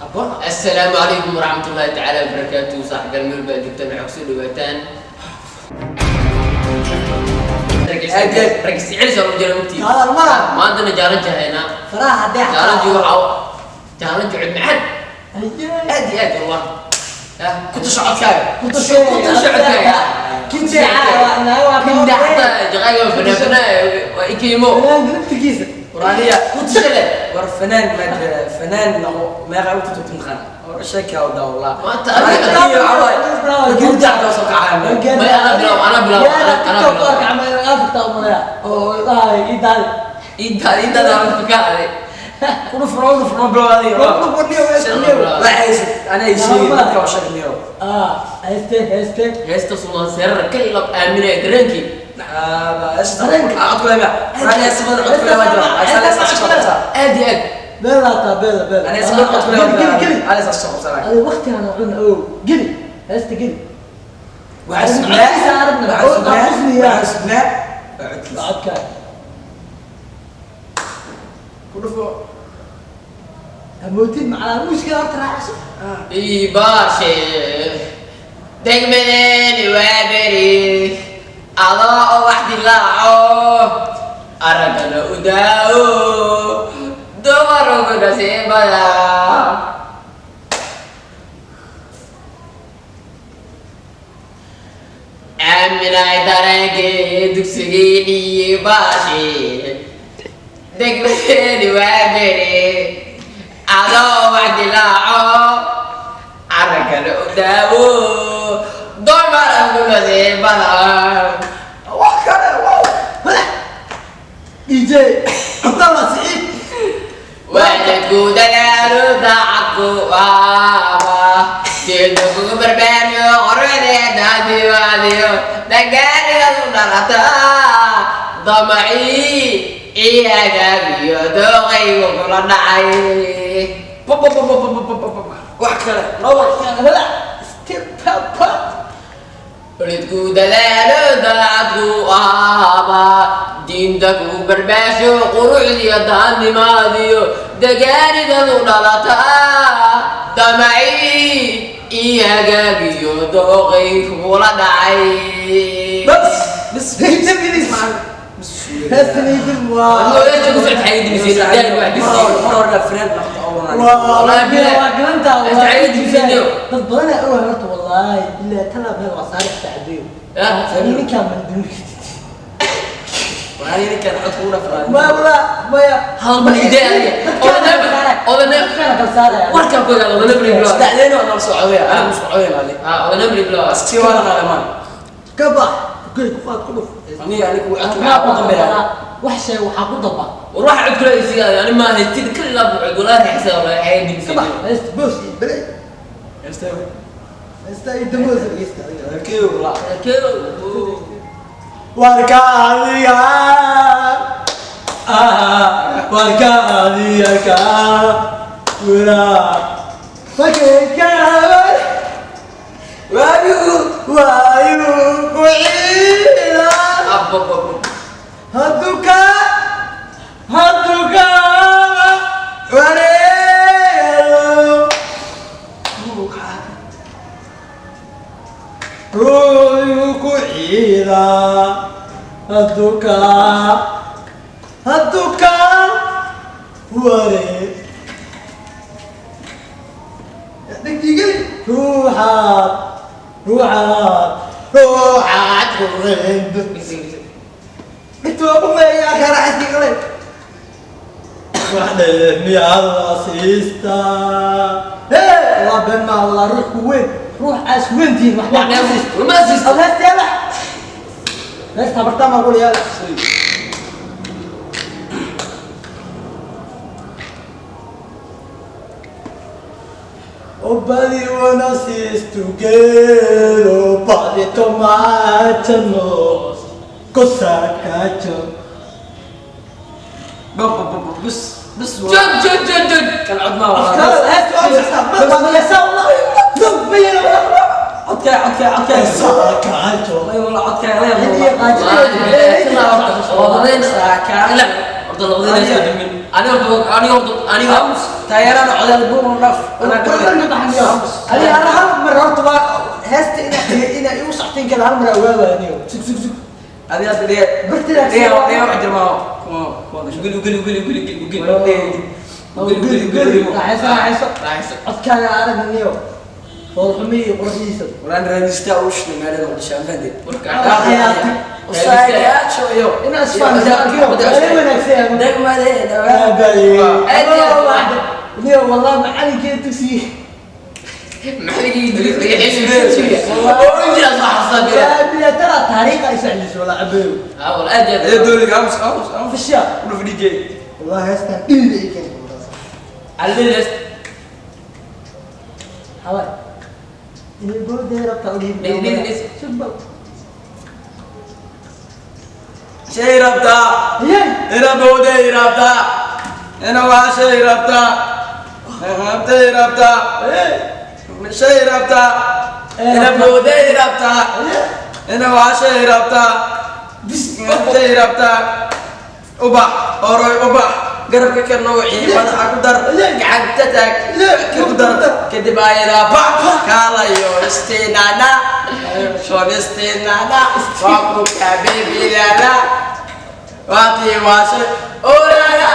Habboon. Assalaamu calaykum waraxmatullaahi tacaala wabarakaatuhu. Saaxiibyaal, meel baa joogtaan, waxaa kusoo dhawaataan. Aad iyo aad. Rag isjecel soo jira mugtii. Hadal mala. Maantana challenge haynaa. Faraha haddee. Challenge waxaa challenge cod macaan. Aad iyo aad, wallah. Ku tusho codkaaga. Ku tusho. Ku tusho codkaaga. Kinda xataa jaqaaga fanaa fanaa waa ikiimo. Fanaanka laftigiisa. Waraaniya. Ku tusho leh. War fanaan ma jira, fanaan noqo. Meeqa u tutubtin maqan oo sheeka wada, wallah. Maanta gurda hadda soo kacaya. May, anaa bilaw, anaa bilaw, anaa bilaw. Inta inta ka Ku dhufno, dhufno, bilow adiga. Waxayse anaa sheegay dadka oo sheegnayo. Heesta Sultan Seerar ka ilab aaminaya dareenkii. Cod kule ma waraaniya, sabada cod kule ma jira, aysan soo qabtaa. Aad iyo aad. Anaa sabada cod kule ma jira, aysan soo qabtaa. Waxaa sugnaa, waxaa sugnaa, waxaa sugnaa codkiisa ku dhufo. Amootid macalaa muusiga horta raacso. Ibaashe degmadeeni waa beri adoo oo wax dilaaco, araggana u daawo, dumarugu nasiibada. Aaminay dareenkii dugsigii dhiibaashe degmadeeni waa beri adoo wax dilaaco, araggana u daawo, dumarugu nasiibada. Wax kale, wow. DJ Cabdallah Siciid. Waalidku dadaalo, daacadku waaba jeeda kugu barbaariyo, qoradeeda diiwaadiyo, dagaaliadu dhalataa, damacii iyagaabiyo dooqaygu kula dhacay. Wax kale loo. Waalidku dadaalo, daacadku waaba diinta kugu barbaasho, quruxdiyo daanimaadiyo dagaanidadu dhalataa, damacii iyagaagiyo dooqay kula dhacay. Bas bas. Heestan waa Heesta ku socota xagga dibisiin, daal wax dibisiin. Mar hore fanaan noqdo oo waa galanta. Heesta xagga dibisiin. Dad badan ayaa ogahay horta, wallaahi ilaa tala meel waa saari tacdiyo. Ninkaan mandun. Walahi ninkan codku u dhafraa. Ma wala maya. Hal mar idee adiga. Dadkaana kala saaraya. Warkaa ku ogaada odanabri bilow. Saddexdeena waa nala soo codaya, anigu soo codaya maali. Ah, odanabri bilow. Si waa la qalamaan. Ka bax guri ku qaad, ku dhuf. Aniga anigu codku maxaa ku dambeeya? Wax shay waxaa ku daba. War waxa cod kula isiga ani ma haystid kal ilaa cod, walaa rixisa, walaa xagga Ka dibisiin. bax heesta boos iyo belay. Heesta iyo damboos dhegeysta adiga. Keeyo walaa. Warka adiga, warka adiga ka wira fakeka. Waayu. Waayu kuciila. Abba. Haduka haduka wareeyo ruuyu ku ciida, haduka haduka waree dhegdigeli, ruuxaad ruuxaad ruuxaad kureeb dhigta waa ku meeyaa karaxaskii kale wax dheer miyaad la siistaa? Hee, waa been maa walaa, ruux ku weyn, ruux aas weyntihiin wax. Wax dheer lama siisto. Ad heesta yaala, heesta bartaa maa kula yaala. Obadi wana siistugero badi tomachano kosakacho. Bas bas. Jog jog jog jog. Kan cod ma walaa. Heesta waa jirtaa, ma heesta wallah ma Codkaaga, codkaaga, codkaaga. kosakacho. May walaa, codkaaga la Hadiya yaab. qaajin. Horta labadayna isku dumin. Aniga Taageerada codad buuq dhaf. Ani ana hal mar horta waa heesta ina igu saxtiin kala hal mar ogaada aniyo. Sug sug sug. Adiga dhiga. Bartidaa Dhiga dhiga wax jirma. Kuma kuma. Guli guli guli guli guli guli. Guli guli. Raaxayso raaxayso. Raaxayso. Codkaaga arag niyo. Foolxumi iyo quruxdiisa. Walaan raadista u shnay magaalada Muqdisho aan fahantay. Warka Usaayaasho iyo Ina isfaham arkiyo. Wala wanaagsan yahay. Degmadeeda. Niyo wallahi macallinkee dugsiga. Maxaligii Idriis laga xisbiyo. Oo jira sax sax. Yaa biya tara taariikh ay saxdiisa wala cabayo. Ah wal aad Ee dowliga aamus aamus aamus. Fisha. Ulu DJ. Wallahi heestan dhiig ay keentay. Alilis. Hawaa. Inay boodee rabtaa u dhiib. Dhiig, dhiig, dhiig. Sugba. Shay rabtaa. Yay. Ina booday rabtaa. Ina waa shay rabtaa. Rabtay rabtaa. Shay rabtaa. Ina booday rabtaa. Ina waa shay rabtaa. Rabtay rabtaa. Ubax, oroy ubax. Garabka ka noocii madaxa ku dar gacanta taag ku dar kadib ayadaa bax kaalayo istinana shonistinana waa ku kabibilana waatii waashe olala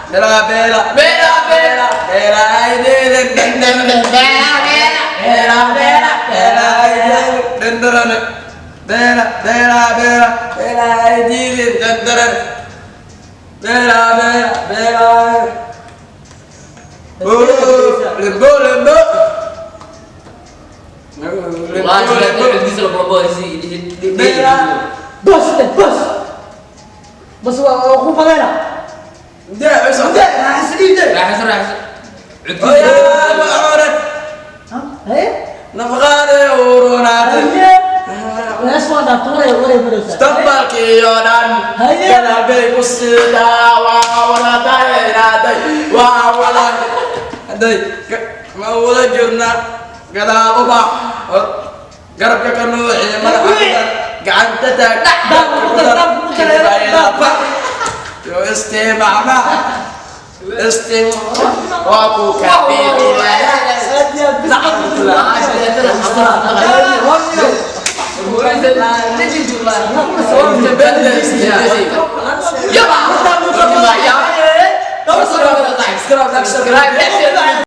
bela bela bela bela bela aydeeden Bela bela. bela bela bela aydeeden dandarane bela bela bela bela aydeeden dandarane bela bela bela. Oh, lembo lembo. Wallahi codkiisa la boosi. Bela. Bas bas. Bas waa ku fadhina. De, is De, raaxayso dhiig de. Raaxayso raaxayso. Oh ya, ma'urat. Ha? Haye? Nafaqade urunaate. Haye. Hees waa dhaafta waray waray maraysaa. Mustaqbalkiyo dhan Haye. galabay ku siidaa waa wada dayraaday waa wada haday ma wada jirna gadaal ubax garabka ka nuuxiya madaxa ku dar gacanta taag Daab ku dar, daab ku dar, daab. yo istimacma istim waa ku kabibilaa Aad iyo aad bis. Yaba. Subscribe.